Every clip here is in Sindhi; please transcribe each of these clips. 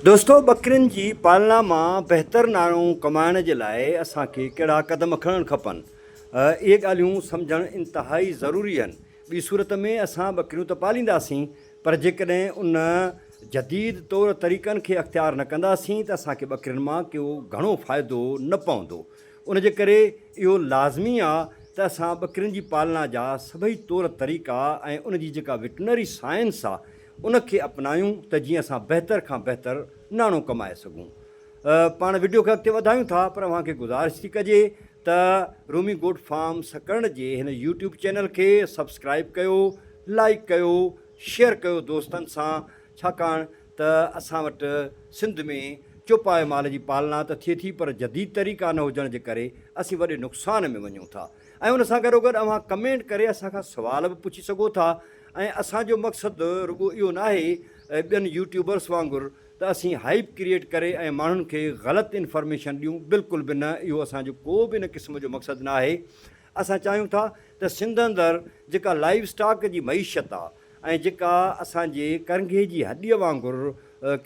دوستو ٻڪرين جي پالنا مان بهتر ناڻو ڪمائڻ جي لاء اسان کي ڪهڙا قدم کڻڻ کپن؟ اهي ڳالهيون سمجهڻ انتهائي ضروري آهن. ٻي صورت ۾ اسان ٻڪريون ته پالينداسين پر جيڪڏهن ان جديد طور طريقن کي اختيار نه ڪنداسين ته اسان کي ٻڪرين مان ڪو گهڻو فائدو نه پوندو. ان جي ڪري اهو لازمي آ ته اسان ٻڪرين جي پالنا جا سڀئي طور طريقا ۽ ان جي جيڪا وٽنري سائنس آ ان کي اپنايون ته جيئن اسان بهتر کان بهتر ناڻو ڪمائي سگهون. پاڻ وڊيو کي اڳتي وڌايون ٿا پر اوهان کي گذارش ٿي ڪجي ته رومي گوٽ فارم سڪرنڊ جي هن يوٽيوب چينل کي سبسڪرائيب ڪيو، لائيڪ ڪيو، شيئر ڪيو دوستن سان ڇاڪاڻ ته اسان وٽ سنڌ ۾ چوپائي مال جي پالنا ته ٿئي ٿي پر جديد طريقا نه هجڻ جي ڪري اسين وڏي نقصان ۾ وڃون ٿا ۽ ان سان گڏوگڏ اوهان ڪمينٽ ڪري اسان کان سوال به پڇي سگهو ٿا ۽ اسان جو مقصد رڳو اهو ناهي ٻين يوٽيوبرس وانگر ته اسين هائيپ ڪريئيٽ ڪري ۽ ماڻهن کي غلط انفارميشن ڏيون بلڪل به نه اهو اسان جو ڪو به ان قسم جو مقصد ناهي اسان چاهيون ٿا ته سنڌ اندر جيڪا لائيو اسٽاڪ جي معيشت آ ۽ جيڪا اسان جي ڪرنگهي جي هڏيء وانگر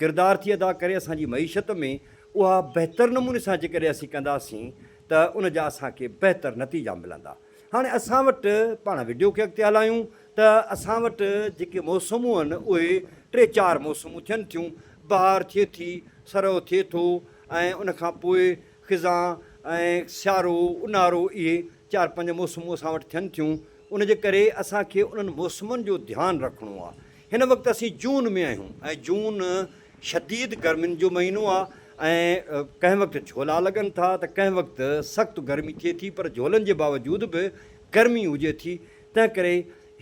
ڪردار ٿي ادا ڪري اسان جي معيشت ۾ اها بهتر نموني سان جيڪڏهن اسين ڪنداسين ته ان جا اسان کي بهتر نتيجا ملندا. هاڻي اسان وٽ پاڻ وڊيو کي اڳتي هلايون ته اسان وٽ جيڪي موسمون آهن اهي ٽي چار موسمون ٿين ٿيون بهار ٿئي ٿي، سرء ٿئي ٿو ۽ ان کان پوء خزان ۽ سيارو، اونهارو اهي چار پنج موسمون اسان وٽ ٿين ٿيون. ان جي ڪري اسان کي انهن موسمن جو ڌيان رکڻو آ. هن وقت اسين جون ۾ آهيون ۽ جون شديد گرمين جو مهينو آ ۽ ڪنهن وقت جهولا لڳن ٿا ته ڪنهن وقت سخت گرمي ٿئي ٿي پر جهولن جي باوجود به گرمي هجي ٿي تنهن ڪري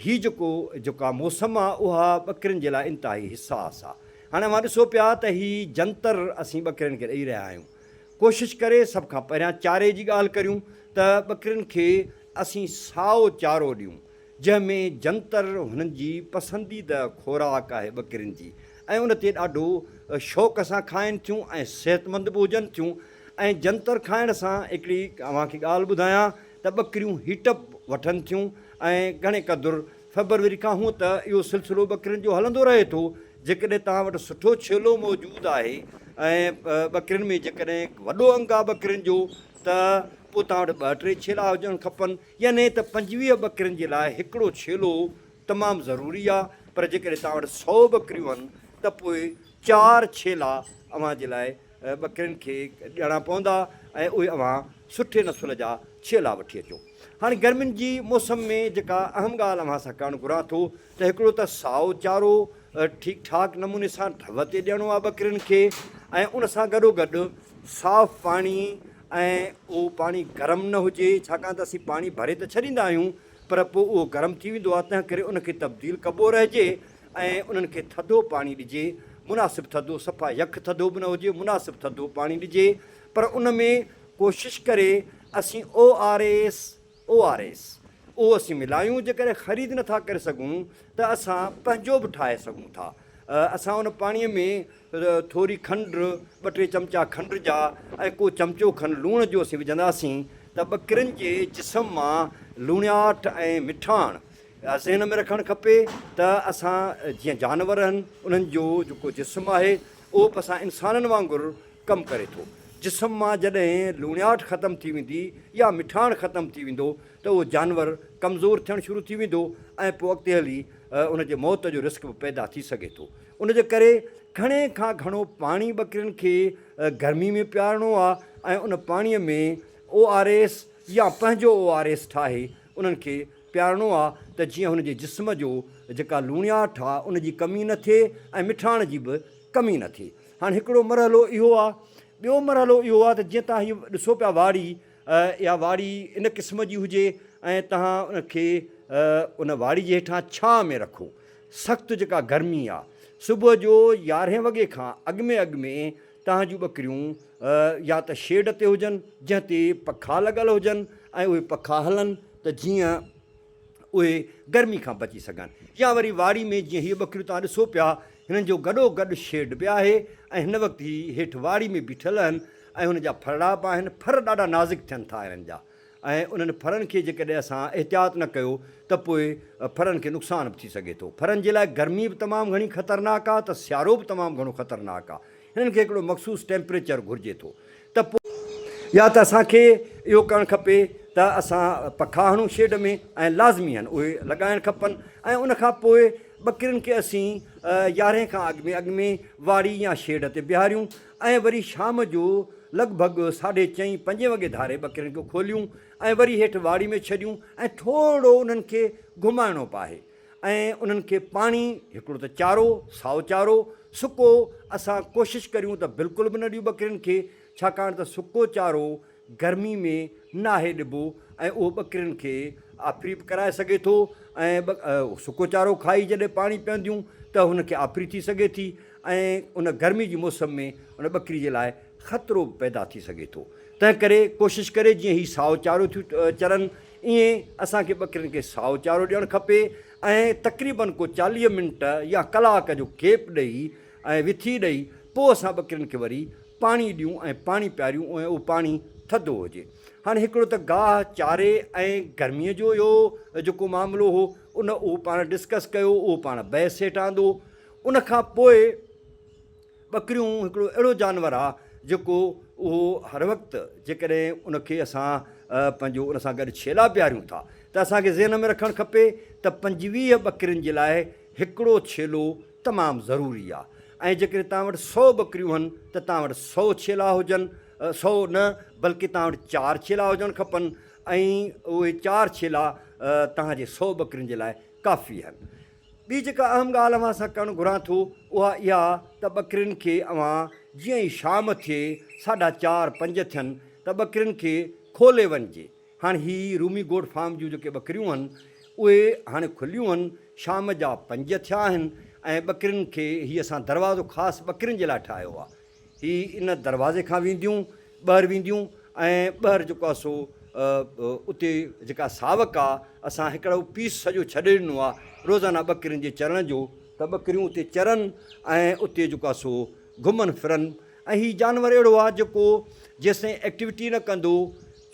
هي جيڪو جيڪا موسم آ اها ٻڪرين جي لاء انتهائي حساس آ. هاڻي اوهان ڏسو پيا ته هي جنتر اسين ٻڪرين کي ڏئي رهيا آهيون. ڪوشش ڪري سڀ کان پهريان چاري جي ڳالهه ڪريون ته ٻڪرين کي اسين سائو چارو ڏيون، جنهن ۾ جنتر هنن جي پسنديده خوراڪ آهي ٻڪرين جي ۽ ان تي ڏاڍو شوق سان کائن ٿيون ۽ صحتمند به هجن ٿيون ۽ جنتر کائڻ سان هڪڙي اوهان کي ڳالهه ٻڌايان ته ٻڪريون هيٽ اپ وٺن ٿيون ۽ گهڻي قدر فيبروري کان هونء ته اهو سلسلو ٻڪرين جو هلندو رهي ٿو جيڪڏهن توهان وٽ سٺو ڇيلو موجود آهي ۽ ٻڪرين ۾ جيڪڏهن وڏو انگ آهي ٻڪرين جو ته پوء توهان وٽ ٻه ٽي ڇيلا هجڻ کپن، يعني ته 25 ٻڪرين جي لاء هڪڙو ڇيلو تمام ضروري آ، پر جيڪڏهن توهان وٽ سئو ٻڪريون آهن ته پوء چار ڇيلا اوهان جي لاء ٻڪرين کي ڏيڻا پوندا ۽ اهي اوهان سٺي نسل جا ڇيلا وٺي اچو. هاڻي گرمين جي موسم ۾ جيڪا اهم ڳالهه اوهان سان ڪرڻ گهران ٿو ته هڪڙو ته سائو چارو ٺيڪ ٺاڪ نموني سان ڍو تي ڏيڻو آ ٻڪرين کي ۽ ان سان گڏوگڏ صاف پاڻي ۽ اهو پاڻي گرم نه هجي ڇاڪاڻ ته اسين پاڻي ڀري ته ڇڏيندا آهيون پر پوء اهو گرم ٿي ويندو آهي تنهن ڪري ان کي تبديل ڪبو رهجي ۽ انهن کي ٿڌو پاڻي ڏجي مناسب ٿڌو صفا يخ ٿڌو به نه هجي مناسب ٿڌو پاڻي ڏجي پر ان ۾ ڪوشش ڪري اسين او آر ايس ORS، اهو اسين ملايون، جيڪڏهن خريد نه ٿا ڪري سگهون ته اسان پنهنجو به ٺاهي سگهون ٿا. اسان ان پاڻيء ۾ ٿوري کنڊ، ٻه ٽي چمچا کنڊ جا ۽ ڪو چمچو کن لوڻ جو اسين وجهنداسين ته ٻڪرين جي جسم مان لوڻياٺ ۽ مٺاڻ ذهن ۾ رکڻ کپي ته اسان جيئن جانور آهن انهن جو جيڪو جسم آهي اهو به اسان انسانن وانگر ڪم ڪري ٿو. جسم مان جڏهن لوڻياٺ ختم ٿي ويندي يا مٺاڻ ختم ٿي ويندو ته اهو جانور ڪمزور ٿيڻ شروع ٿي ويندو ۽ پوء اڳتي هلي ان جي موت جو رسڪ به پيدا ٿي سگهي ٿو. ان جي ڪري گهڻي کان گهڻو پاڻي ٻڪرين کي گرمي ۾ پيارڻو آ ۽ ان پاڻي ۾ او آر ايس يا پنهنجو او آر ايس ٺاهي انهن کي پيارڻو آ ته جيئن هن جي جسم جو جيڪا لوڻياٺ آ ان جي ڪمي نه ٿئي ۽ مٺاڻ جي به ڪمي نه ٿئي. هاڻ هڪڙو مرحلو اهو آ. ٻيو مرحلو اهو آ ته جيئن توهان هيء ڏسو پيا واڙي، اها واڙي ان قسم جي هجي ۽ توهان ان کي ان واڙي جي هيٺان ڇانء ۾ رکو. سخت جيڪا گرمي آ، صبح جو يارهين وڳي کان اڳ ۾ اڳ ۾ توهان جون ٻڪريون يا ته شيڊ تي هجن، جنهن تي پکا لڳل هجن ۽ اهي پکا هلن ته جيئن اهي گرمي کان بچي سگهن يا وري واڙي ۾ جيئن هيء ٻڪريون توهان ڏسو پيا هنن جو گڏو گڏ شيڊ به آهي ۽ هن وقت هي هيٺ واڙي ۾ بيٺل آهن ۽ هن جا ڦرڙا به آهن ڦر ڏاڍا نازڪ ٿين ٿا هنن جا ۽ انهن ڦرن کي جيڪڏهن اسان احتياط نه ڪيو ته پوء ڦرن کي نقصان به ٿي سگهي ٿو ڦرن جي لاء گرمي به تمام گهڻي خطرناڪ آهي ته سيارو به تمام گهڻو خطرناڪ آهي. هنن کي هڪڙو مخصوص ٽيمپريچر گهرجي ٿو ته پوء يا ته اسان کي اهو ڪرڻ کپي ته اسان پکا هڻون شيڊ ۾ ۽ لازمي آهن اهي لڳائڻ کپن ۽ ان کان پوء ٻڪرين کي اسين يارهين کان اڳ ۾ اڳ ۾ واڙي يا شيڊ تي بيهاريون ۽ وري شام جو لڳ ڀڳ ساڍي چئين پنجين وڳي ڌاري ٻڪرين کي کوليون ۽ وري هيٺ واڙي ۾ ڇڏيون ۽ ٿورو انهن کي گهمائڻو به آهي ۽ انهن کي پاڻي هڪڙو ته چارو، سائو چارو، سڪو اسان ڪوشش ڪريون ته بلڪل به نه ڏيون ٻڪرين کي ڇاڪاڻ ته سڪو چارو گرمي ۾ ناهي ڏبو ۽ اهو ٻڪرين کي آڦري به ڪرائي سگهي ٿو ۽ سڪو چارو کائي جڏهن پاڻي پيئنديون ته هن کي آڦري ٿي سگهي ٿي ۽ ان گرمي جي موسم ۾ ان ٻڪري جي لاء خطرو به پيدا ٿي سگهي ٿو. تنهن ڪري ڪوشش ڪري جيئن هي سائو چارو ٿيون چرن ائين اسان کي ٻڪرين کي سائو چارو ڏيڻ کپي ۽ تقريبن ڪو 40 منٽ يا ڪلاڪ جو گيپ ڏئي ۽ وٿي ڏئي پوء اسان ٻڪرين کي وري پاڻي ڏيون ۽ پاڻي پياريون ۽ اهو پاڻي ٿڌو هجي. هاڻي هڪڙو ته گاهه چاري ۽ گرميء جو اهو جيڪو معاملو هو ان اهو پاڻ ڊسڪس ڪيو اهو پاڻ بحث هيٺ آندو ان کان پوء ٻڪريون هڪڙو اهڙو جانور آ جيڪو اهو هر وقت جيڪڏهن ان کي اسان پنهنجو ان سان گڏ ڇيلا پياريون ٿا ته اسان کي ذهن ۾ رکڻ کپي ته 25 ٻڪرين جي لاء هڪڙو ڇيلو تمام ضروري آ ۽ جيڪڏهن توهان وٽ سئو ٻڪريون هن ته توهان وٽ سئو ڇيلا هجن سئو نه بلڪه توهان وٽ چار ڇيلا هجڻ کپن ۽ اهي چار ڇيلا توهان جي سئو ٻڪرين جي لاء ڪافي آهن. ٻي جيڪا اهم ڳالهه اوهان سان ڪرڻ گهران ٿو اها اها ته ٻڪرين کي اوهان جيئن ئي شام ٿئي ساڍا چار پنج ٿين ته ٻڪرين کي کولي وڃجي. هاڻ هي رومي گوٽ فارم جون جيڪي ٻڪريون هن اهي هاڻي کليون هن شام جا پنج ٿيا آهن ۽ ٻڪرين کي هي اسان دروازو خاص ٻڪرين جي لاء ٺاهيو آهي. هي ان دروازي کان وينديون ٻهر وينديون ۽ ٻهر جيڪو آهي سو اتي جيڪا ساوڪ آ اسان هڪڙو پيس سڄو ڇڏي ڏنو آ روزانه ٻڪرين جي چرڻ جو ته ٻڪريون اتي چرن ۽ اتي جيڪو آ سو گهمن ڦرن ۽ هي جانور اهڙو آ جيڪو جيستائين ايڪٽيوٽي نه ڪندو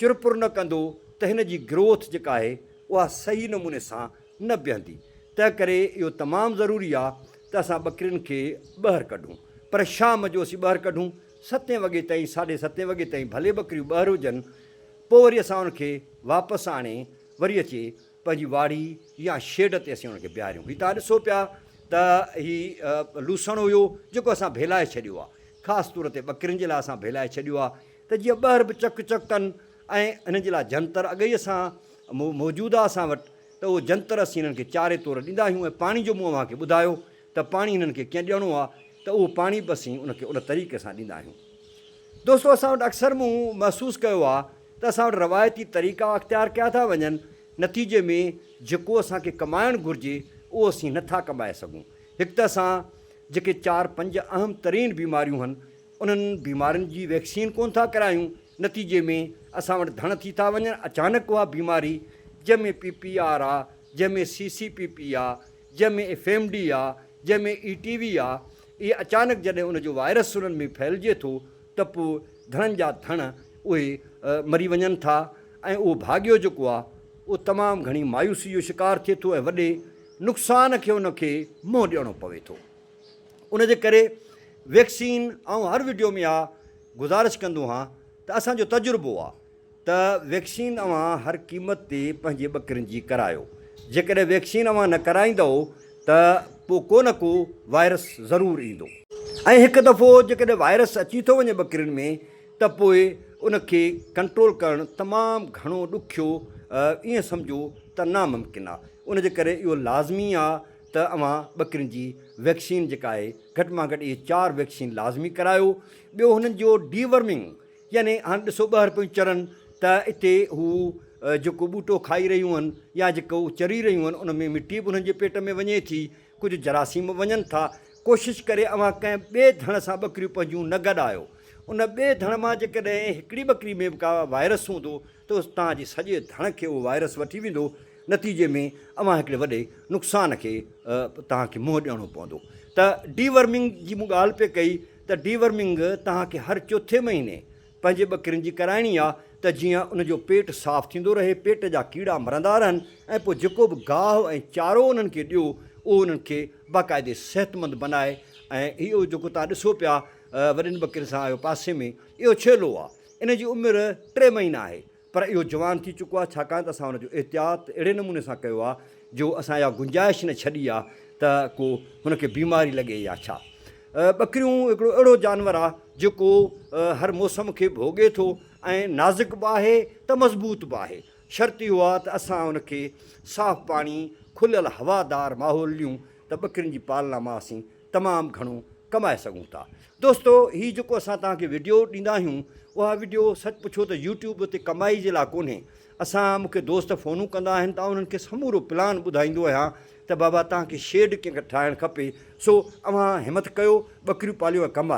چرپر نه ڪندو ته هن جي گروٿ جيڪا آهي اها صحيح نموني سان نه بيهندي تنهن ڪري اهو تمام ضروري آ ته اسان ٻڪرين کي ٻهر ڪڍون پر شام جو اسين ٻهر ڪڍون ستين وڳي تائين ساڍي ستين وڳي تائين ڀلي ٻڪريون ٻهر هجن پوء وري اسان ان کي واپس آڻي وري اچي پنهنجي واڙي يا شيڊ تي اسين ان کي بيهاريون هي توهان ڏسو پيا ته هي لوسڻ هيو جيڪو اسان ڀيلائي ڇڏيو آ خاص طور تي ٻڪرين جي لاء اسان ڀيلائي ڇڏيو آ ته جيئن ٻهر به چڪ چڪ ڪن ۽ انهن جي لاء جنتر اڳ ئي اسان موجود آ اسان وٽ ته اهو جنتر اسين انهن کي چاري طور ڏيندا آهيون ۽ پاڻي جو مون اوهان کي ٻڌايو ته پاڻي انهن کي ڪيئن ڏيڻو آ ته اهو پاڻي به اسين ان کي ان طريقي سان ڏيندا آهيون. دوستو اسان وٽ اڪثر مون محسوس ڪيو آ ته اسان وٽ روايتي طريقا اختيار ڪيا ٿا وڃن نتيجي ۾ جيڪو اسان کي ڪمائڻ گهرجي اهو اسين نه ٿا ڪمائي سگهون. هڪ ته اسان جيڪي چار پنج اهم ترين بيماريون هن انهن بيمارين جي ويڪسين ڪونه ٿا ڪرايون، نتيجي ۾ اسان وٽ ڌڻ ٿي ٿا وڃن، اچانڪ اها بيماري جنهن ۾ پي پي آر آ، جنهن ۾ سي سي پي پي آ، جنهن ۾ ايف ايم ڊي آ، جنهن ۾ اي ٽي وي آ، اهي اچانڪ جڏهن ان جو وائرس انهن ۾ ڦهلجي ٿو ته پوء ڌڻن جا ڌڻ اهي مري وڃن ٿا ۽ اهو ڀاڳيو جيڪو آ اهو تمام گهڻي مايوسي جو شڪار ٿئي ٿو ۽ وڏي نقصان کي ان کي منهن ڏيڻو پوي ٿو. ان جي ڪري ويڪسين آئون هر وڊيو ۾ اها گذارش ڪندو هان ته اسان جو تجربو آ ته ويڪسين اوهان هر قيمت تي پنهنجي ٻڪرين جي ڪرايو جيڪڏهن ويڪسين اوهان نه ڪرائيندؤ ته پو ڪو نه ڪو وائرس ضرور ايندو. ۽ هڪ دفعو جيڪڏهن وائرس اچي ٿو وڃي ٻڪرين ۾ ته پوء ان کي ڪنٽرول ڪرڻ تمام گهڻو ڏکيو ائين سمجهو ته ناممڪن آ ان جي ڪري اهو لازمي آ ته اوهان ٻڪرين جي ويڪسين جيڪا آهي گهٽ مان گهٽ اهي چار ويڪسين لازمي ڪرايو ٻيو هنن جو ڊي ورمنگ يعني هاڻي ڏسو ٻهر پيون چرن ته اتي هو جيڪو ٻوٽو کائي رهيون آهن يا جيڪو چري رهيون آهن ان ۾ مٽي به انهن جي پيٽ ۾ وڃي ٿي ڪجهه جراثيم وڃن ٿا ڪوشش ڪري اوهان ڪنهن ٻئي ڌڻ سان ٻڪريون پنهنجون نه گڏايو ان ٻئي ڌڻ مان جيڪڏهن هڪڙي ٻڪري ۾ به ڪا وائرس هوندو ته توهان جي سڄي ڌڻ کي اهو وائرس وٺي ويندو نتيجي ۾ اوهان هڪڙي وڏي نقصان کي توهان کي منهن ڏيڻو پوندو ته ڊي ورمنگ جي مون ڳالهه پئي ڪئي ته ڊي ورمنگ توهان کي هر چوٿين مهيني پنهنجي ٻڪرين جي ڪرائڻي آ ته جيئن ان جو پيٽ صاف ٿيندو رهي پيٽ جا ڪيڙا مرندا رهن ۽ پوء جيڪو به گاهه ۽ چارو انهن کي ڏيو اهو انهن کي باقاعدي صحتمند بنائي ۽ اهو جيڪو توهان ڏسو پيا. وڏين ٻڪرين سان آيو پاسي ۾ اهو ڇيلو آهي. ان جي عمر ٽي مهينا آهي پر اهو جوان ٿي چڪو آهي ڇاڪاڻ ته اسان ان جو احتياط اهڙي نموني سان ڪيو آهي جو اسان اها گنجائش نه ڇڏي آهي ته ڪو هن کي بيماري لڳي يا ڇا. ٻڪريون هڪڙو اهڙو جانور آهي جيڪو هر موسم کي ڀوڳي ٿو ۽ نازڪ به آهي ته مضبوط به آهي. شرط اهو آهي ته اسان ان کي صاف پاڻي، کليل هوادار ماحول ڏيون ته ٻڪرين جي پالنا مان اسين تمام گهڻو ڪمائي سگهون ٿا. دوستو هي جيڪو اسان توهان کي وڊيو ڏيندا آهيون اها وڊيو سچ پڇو ته يوٽيوب تي ڪمائي جي لاء ڪونهي. اسان مون کي دوست فونون ڪندا آهن ته آئون انهن کي سمورو پلان ٻڌائيندو آهيان ته بابا توهان کي شيڊ ڪيئن ٺاهڻ کپي سو اوهان همت ڪيو ٻڪريون پاليو ۽ ڪمايو.